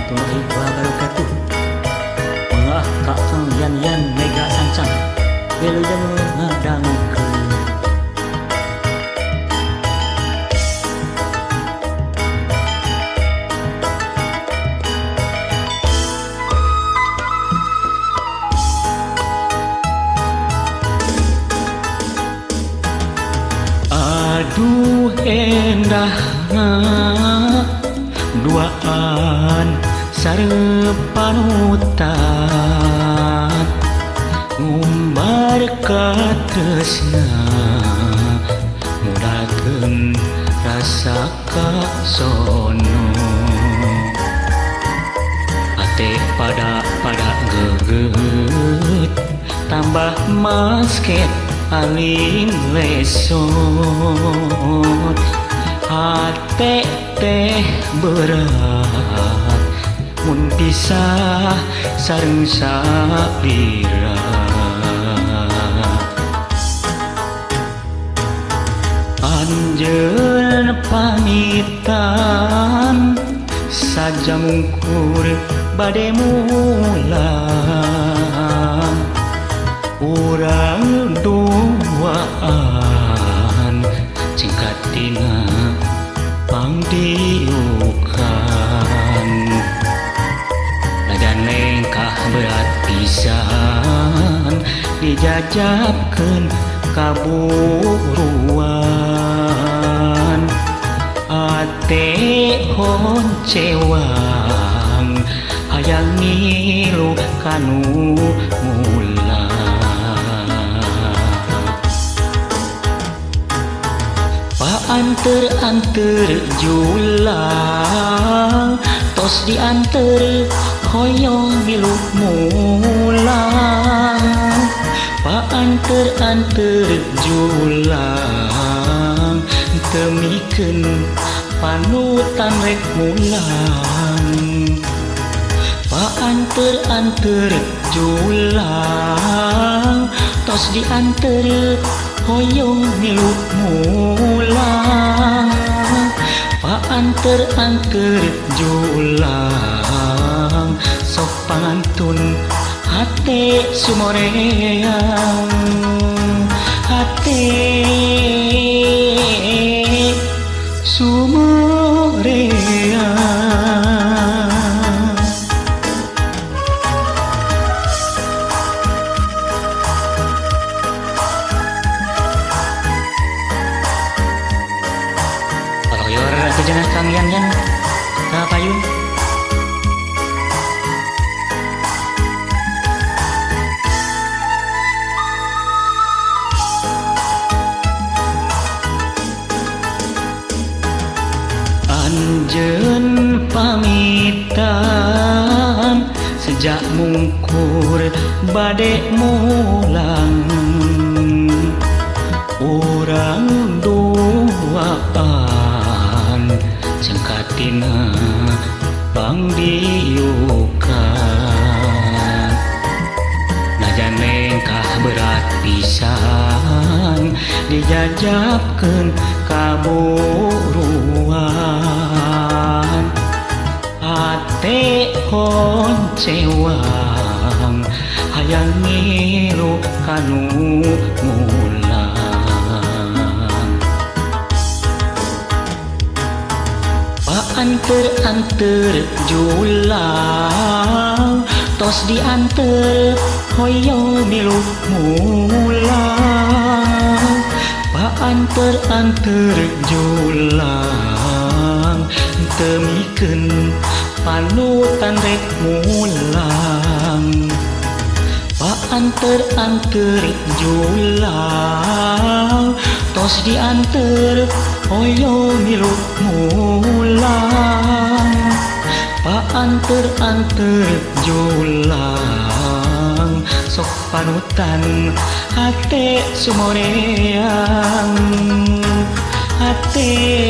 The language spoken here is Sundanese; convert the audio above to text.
warahmatullahi wabarakatuh. Mangga ka Kang Yan Yan Mega Sancang wilujeng ngadangukeun. Aduh endahna duaan sareng panutan, ngumbar katresna mudalkeun rasa kasono. Ate pada pada geget tambah masket alim lesot, hate teh berat mun pisah sareng salira. Anjeun pamitan saja mungkur bade mulang, urang duaan cingkatina pangdiukan. Najan lengkah berat pisan dijajabkeun kaburuan, ate honcewang hayang ngilu kanu mulang. Paanter-anter julang tos dianter hoyong milu mulang. Paanter-anter julang temikeun panutan rek mulang. Paanter-anter julang tos dianter hoyong milu mulang. Paanter-anter julang sok pangantun hate sumoreang, hate sumoreang. Jangan Kang Yan Yan kapayun. Anjeun pamitan sejak mungkur bade mulang, urang duaan cengkatina pangdiukan. Najan lengkah berat pisan dijajabkeun kaburuan, ate honcewang hayang ngilu kanu mulang. Paanter-anter julang tos dianter hoyong milu mulang. Paanter-anter julang temikeun panutan rek mulang. Paanter-anter julang tos dianter hoyong milu mulang. Paanter-anter julang sok panutan hate sumoreang, hate